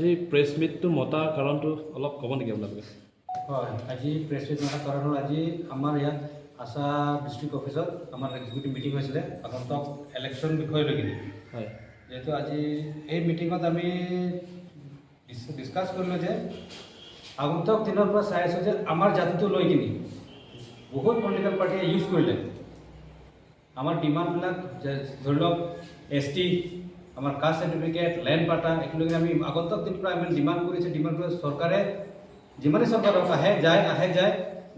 আজি প্ৰেছ মিটটো মতাৰ কাৰণটো অলপ ক'ব নেকি আপোনালোকে? হয়, আজি প্ৰেছ মিট মতাৰ কাৰণ হ'ল আজি আমাৰ ইয়াত আছা ডিষ্ট্ৰিক্ট অফিচত আমাৰ এক্সিকিউটিভ মিটিং হৈছিলে আগন্তুক ইলেকশ্যন বিষয় লৈ কিনে। যিহেতু আজি এই মিটিঙত আমি ডিছকাছ কৰিলোঁ যে আগন্তুক দিনৰ পৰা চাই আছোঁ যে আমাৰ জাতিটো লৈ কিনি বহুত পলিটিকেল পাৰ্টীয়ে ইউজ কৰিলে আমাৰ ডিমাণ্ডবিলাক। ধৰি লওক এছ টি, আমাৰ কাষ্ট চাৰ্টিফিকেট, লেণ্ড পাটা, এইটো লৈ কিনে আমি আগন্তুক দিনৰ পৰা আমি ডিমাণ্ড কৰিছোঁ। ডিমাণ্ড কৰি চৰকাৰে যিমানেই চৰকাৰ হওক, আহে যায়, আহে যায়,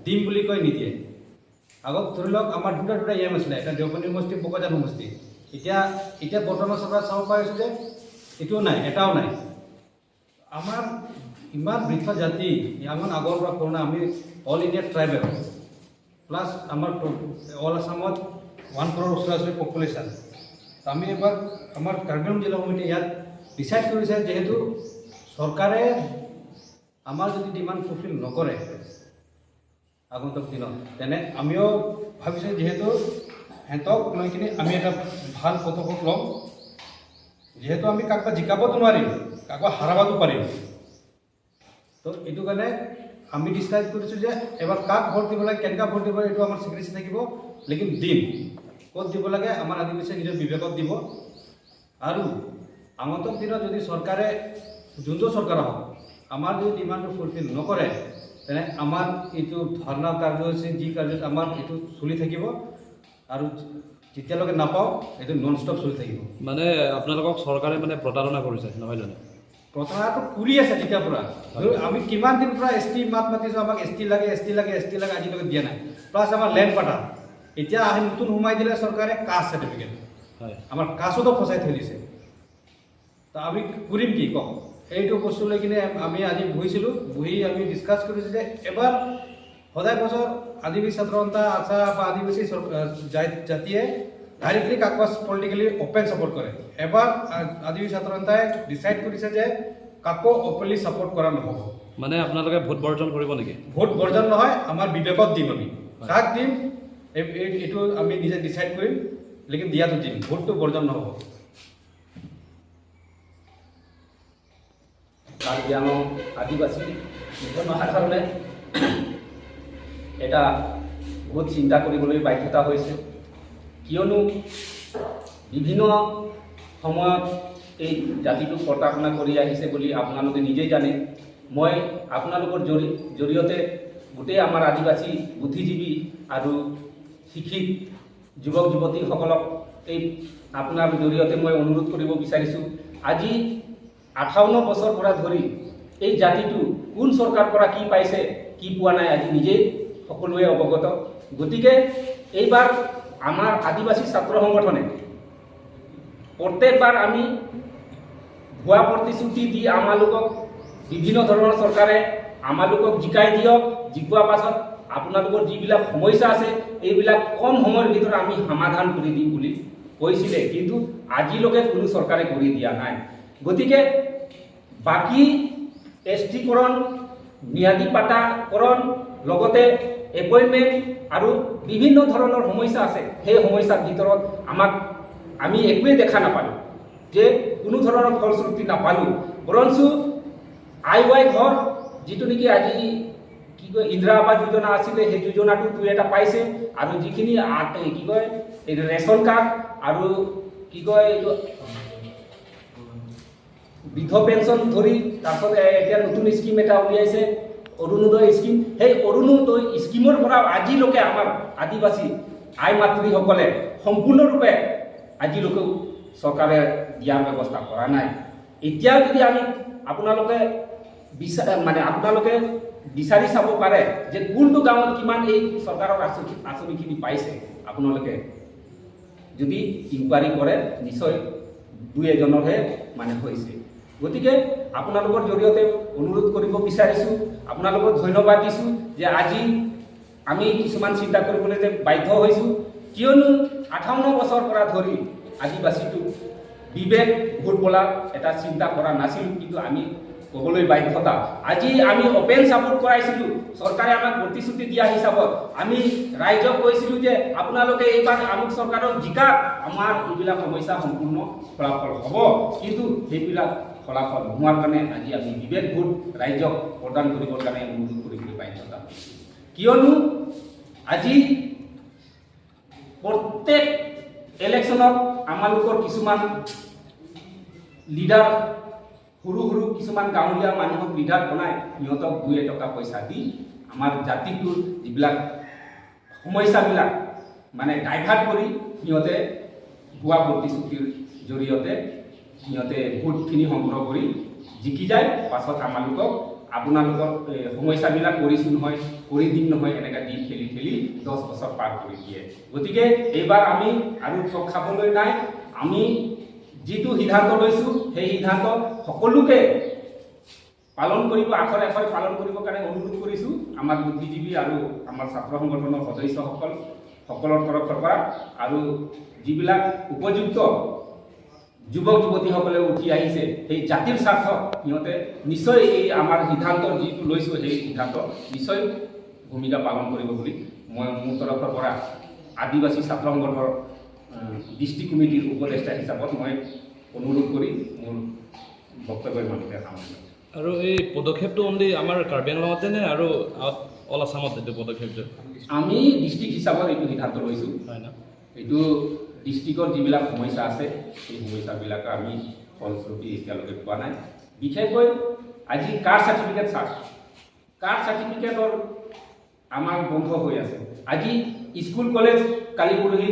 দিম বুলি কৈ নিদিয়ে। আগত ধৰি লওক আমাৰ দুটা দুটা এম আছিলে, এটা দেওপানী সমষ্টি, বোকাজান সমষ্টি। এতিয়া এতিয়া বৰ্তমান চৰকাৰ চাব পাৰিছোঁ যে এইটোও নাই, এটাও নাই। আমাৰ ইমান বৃদ্ধ জাতি, ইমান আগৰ পৰা পুৰণা, আমি অল ইণ্ডিয়া ট্ৰাইবেল, প্লাছ আমাৰ অল আছামত 1 ক্ৰ'ৰ ওচৰা ওচৰি পপুলেশ্যন। আমি এবাৰ আমাৰ কাৰ্বি আংলং জিলা সমিতি ইয়াত ডিচাইড কৰিছে, যিহেতু চৰকাৰে আমাৰ যদি ডিমাণ্ড ফুলফিল নকৰে আগন্তুক দিনত, তেনে আমিও ভাবিছোঁ যিহেতু সিহঁতক লৈ কিনি আমি এটা ভাল পদক্ষেপ ল'ম। যিহেতু আমি কাৰোবাক জিকাবতো নোৱাৰিম, কাৰোবাক হাৰাবতো পাৰিম। তো এইটো কাৰণে আমি ডিচাইড কৰিছোঁ যে এবাৰ কাক ভোট দিব লাগে, কেনেকুৱা ভোট দিব লাগে, এইটো আমাৰ চিক্ৰেচি থাকিব, লেকিন দিম। ক'ত দিব লাগে আমাৰ আদিবাসীয়ে নিজৰ বিবেকত দিব। আৰু আগন্তুক দিনত যদি চৰকাৰে, যোনটো চৰকাৰ হওক, আমাৰ যদি ডিমাণ্ডটো ফুলফিল নকৰে, তেনে আমাৰ এইটো ধৰ্ণা কাৰ্যসূচী, যি কাৰ্যসূচী আমাৰ এইটো চলি থাকিব আৰু যেতিয়ালৈকে নাপাওঁ এইটো নন ষ্টপ চলি থাকিব। মানে আপোনালোকক চৰকাৰে মানে প্ৰতাৰণা কৰিছে, নহয় জানো? প্ৰতাৰণাটো কৰি আছে তেতিয়াৰ পৰা। আমি কিমান দিন পৰা এছ টি মাত মাতিছোঁ, আমাক এছ টি লাগে, এছ টি লাগে, এছ টি লাগে, আজিলৈকে দিয়া নাই। প্লাছ আমাৰ লেণ্ড পাটা, এতিয়া আহি নতুন সোমাই দিলে চৰকাৰে কাষ্ট চাৰ্টিফিকেট। আমাৰ কাষ্টতো ফচাই থৈ দিছে। তো আমি কৰিম কি কওক? এইটো বস্তু লৈ কিনে আমি আজি বহিছিলোঁ। বহি আমি ডিছকাছ কৰিছোঁ যে এবাৰ সদায় বছৰ আদিবাসী ছাত্ৰ সন্থা, আছা বা আদিবাসী জাতিয়ে ডাইৰেক্টলি কাকো পলিটিকেলি অপেন ছাপৰ্ট কৰে। এবাৰ আদিবাসী ছাত্ৰ সন্থাই ডিচাইড কৰিছে যে কাকো অপেনলি ছাপৰ্ট কৰা নহ'ব। মানে আপোনালোকে ভোট বৰ্জন কৰিব নেকি? ভোট বৰ্জন নহয়, আমাৰ বিবেকত দিম। আমি কাক দিম এইটো আমি নিজে ডিচাইড কৰিম, লেকিন দিয়াটো দিম, ভোটটো বৰ্জন নহ'ব। কাৰ্বি আংলং আদিবাসী জনসাধাৰণে এটা বহুত চিন্তা কৰিবলৈ বাধ্যতা হৈছে। কিয়নো বিভিন্ন সময়ত এই জাতিটোক প্ৰতাৰণা কৰি আহিছে বুলি আপোনালোকে নিজেই জানে। মই আপোনালোকৰ জৰিয়তে গোটেই আমাৰ আদিবাসী বুদ্ধিজীৱী আৰু শিক্ষিত যুৱক যুৱতীসকলক এই আপোনাৰ জৰিয়তে মই অনুৰোধ কৰিব বিচাৰিছোঁ, আজি 58 বছৰ পৰা ধৰি এই জাতিটো কোন চৰকাৰ পৰা কি পাইছে, কি পোৱা নাই, আজি নিজেই সকলোৱে অৱগত। গতিকে এইবাৰ আমাৰ আদিবাসী ছাত্ৰ সংগঠনে প্ৰত্যেকবাৰ আমি ভুৱা প্ৰতিশ্ৰুতি দি আমালোকক বিভিন্ন ধৰণৰ চৰকাৰে আমালোকক জিকাই দিয়ক, জিকোৱা পাছত আপোনালোকৰ যিবিলাক সমস্যা আছে এইবিলাক কম সময়ৰ ভিতৰত আমি সমাধান কৰি দিম বুলি কৈছিলে। কিন্তু আজিলৈকে কোনো চৰকাৰে কৰি দিয়া নাই। গতিকে বাকী এছ টিকৰণ, ম্যাদী পাটাকৰণ, লগতে এপইণ্টমেণ্ট আৰু বিভিন্ন ধৰণৰ সমস্যা আছে। সেই সমস্যাৰ ভিতৰত আমাক আমি একোৱেই দেখা নাপালোঁ যে কোনো ধৰণৰ ফলশ্ৰুতি নাপালোঁ। বৰঞ্চ I Y ঘৰ, যিটো নেকি আজি কি কয় ইন্দিৰা আৱাস যোজনা আছিলে, সেই যোজনাটো দুই এটা পাইছে আৰু যিখিনি এই কি কয় এইটো ৰেচন কাৰ্ড আৰু কি কয় এইটো বৃদ্ধ পেঞ্চন ধৰি, তাৰপিছত এতিয়া নতুন স্কীম এটা উলিয়াইছে, অৰুণোদয় স্কীম। সেই অৰুণোদয় স্কীমৰ পৰা আজিলৈকে আমাৰ আদিবাসী আই মাতৃসকলে সম্পূৰ্ণৰূপে আজিলৈকেও চৰকাৰে দিয়াৰ ব্যৱস্থা কৰা নাই। এতিয়াও যদি আমি আপোনালোকে মানে আপোনালোকে বিচাৰি চাব পাৰে যে কোনটো গাঁৱত কিমান এই চৰকাৰৰ আঁচনিখিনি পাইছে। আপোনালোকে যদি ইনকুৱাৰী কৰে, নিশ্চয় দুই এজনৰহে মানে হৈছে। গতিকে আপোনালোকৰ জৰিয়তে অনুৰোধ কৰিব বিচাৰিছোঁ, আপোনালোকক ধন্যবাদ দিছোঁ যে আজি আমি কিছুমান চিন্তা কৰিবলৈ যে বাধ্য হৈছোঁ। কিয়নো 58 বছৰ পৰা ধৰি আদিবাসীটো বিবেক ভোট বোলা এটা চিন্তা কৰা নাছিল। কিন্তু আমি ক'বলৈ বাধ্যতা। আজি আমি অপেন ছাপোৰ্ট কৰাইছিলোঁ। চৰকাৰে আমাক প্ৰতিশ্ৰুতি দিয়া হিচাপত আমি ৰাইজক কৈছিলোঁ যে আপোনালোকে এইবাৰ আমুক চৰকাৰক জিকাক, আমাৰ এইবিলাক সমস্যা সম্পূৰ্ণ ফলাফল হ'ব। কিন্তু সেইবিলাক ফলাফল নোহোৱাৰ কাৰণে আজি আমি বিবেক ভোট ৰাইজক প্ৰদান কৰিবৰ কাৰণে অনুৰোধ কৰিবলৈ বাধ্যতা হৈছোঁ। কিয়নো আজি প্ৰত্যেক ইলেকশ্যনত আমালোকৰ কিছুমান লিডাৰ, সৰু সৰু কিছুমান গাঁৱলীয়া মানুহক লিডাৰ বনাই সিহঁতক দুই এটকা পইচা দি আমাৰ জাতিটোৰ যিবিলাক সমস্যাবিলাক মানে ডাইভাৰ্ট কৰি সিহঁতে ভুৱা প্ৰতিশ্ৰুতিৰ জৰিয়তে সিহঁতে ভোটখিনি সংগ্ৰহ কৰি জিকি যায়। পাছত আমালোকক আপোনালোকৰ সমস্যাবিলাক কৰিছোঁ নহয়, কৰি দিম নহয়, এনেকৈ দি ঠেলি ঠেলি 10 বছৰ পাৰ কৰি দিয়ে। গতিকে এইবাৰ আমি আৰু ঠগ খাবলৈ নাই। আমি যিটো সিদ্ধান্ত লৈছোঁ সেই সিদ্ধান্ত সকলোকে পালন কৰিব, আখৰে আখৰে পালন কৰিবৰ কাৰণে অনুৰোধ কৰিছোঁ আমাৰ বুদ্ধিজীৱী আৰু আমাৰ ছাত্ৰ সংগঠনৰ সদস্যসকল সকলৰ তৰফৰ পৰা। আৰু যিবিলাক উপযুক্ত যুৱক যুৱতীসকলে উঠি আহিছে সেই জাতিৰ স্বাৰ্থত সিহঁতে নিশ্চয় এই আমাৰ সিদ্ধান্ত যিটো লৈছোঁ সেই সিদ্ধান্ত নিশ্চয় ভূমিকা পালন কৰিব বুলি মই মোৰ তৰফৰ পৰা আদিবাসী ছাত্ৰ সংগঠনৰ ডিষ্ট্ৰিক্ট কমিটিৰ উপদেষ্টা হিচাপত মই অনুৰোধ কৰি মোৰ বক্তব্য ইমানতে সামৰিলোঁ। আৰু এই পদক্ষেপটো অনলি আমাৰ কাৰ্বি আংলঙতে নে আৰু অল আছামত এইটো পদক্ষেপটো? আমি ডিষ্ট্ৰিক্ট হিচাপত এইটো সিদ্ধান্ত লৈছোঁ। হয় ন? এইটো ডিষ্ট্ৰিক্টৰ যিবিলাক সমস্যা আছে সেই সমস্যাবিলাক আমি ফলশ্ৰুতি এতিয়ালৈকে পোৱা নাই। বিশেষকৈ আজি কাষ্ট চাৰ্টিফিকেট, চাওক, কাষ্ট চাৰ্টিফিকেটৰ আমাৰ বন্ধ হৈ আছে। আজি স্কুল কলেজ কালি পৰহি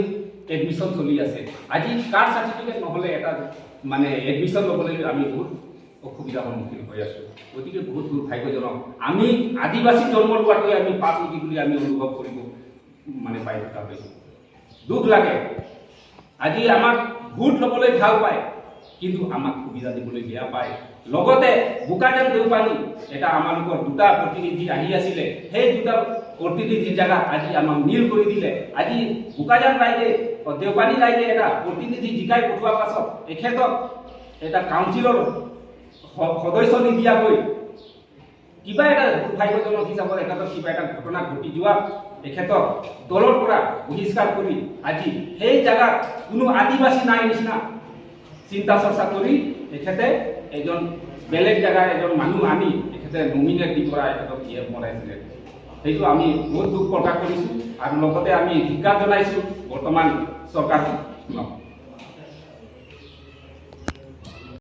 এডমিশ্যন চলি আছে। আজি কাষ্ট চাৰ্টিফিকেট নহ'লে এটা মানে এডমিশ্যন ল'বলৈ আমি বহুত অসুবিধাৰ সন্মুখীন হৈ আছোঁ। গতিকে বহুত দুৰ্ভাগ্যজনক, আমি আদিবাসী জন্ম লোৱাটোৱে আমি পাপ নেকি বুলি আমি অনুভৱ কৰিব মানে বাধ্যতা হৈছোঁ। দুখ লাগে, আজি আমাক ভোট ল'বলৈ ভাল পায় কিন্তু আমাক সুবিধা দিবলৈ বেয়া পায়। লগতে বোকাজান দেওপানী এটা আমালোকৰ দুটা প্ৰতিনিধি আহি আছিলে, সেই দুটা প্ৰতিনিধিৰ জেগাত আজি আমাক নীল কৰি দিলে। আজি বোকাজান ৰাইজে, দেওপানী ৰাইজে এটা প্ৰতিনিধি জিকাই পঠোৱাৰ পাছত এখেতক এটা কাউন্সিলৰ সদস্য নিদিয়াকৈ কিবা এটা দুৰ্ভাগ্যজনক হিচাপত এখেতক কিবা এটা ঘটনা ঘটি যোৱা এখেতক দলৰ পৰা বহিষ্কাৰ কৰি আজি সেই জেগাত কোনো আদিবাসী নাই নিচিনা চিন্তা চৰ্চা কৰি তেখেতে এজন বেলেগ জেগাৰ এজন মানুহ আনি তেখেতে নমিনেট দি পৰা এখেতক ই এফ বনাইছিলে। সেইটো আমি বহুত দুখ প্ৰকাশ কৰিছোঁ আৰু লগতে আমি ধিক্কাৰ জনাইছোঁ বৰ্তমান চৰকাৰখনক।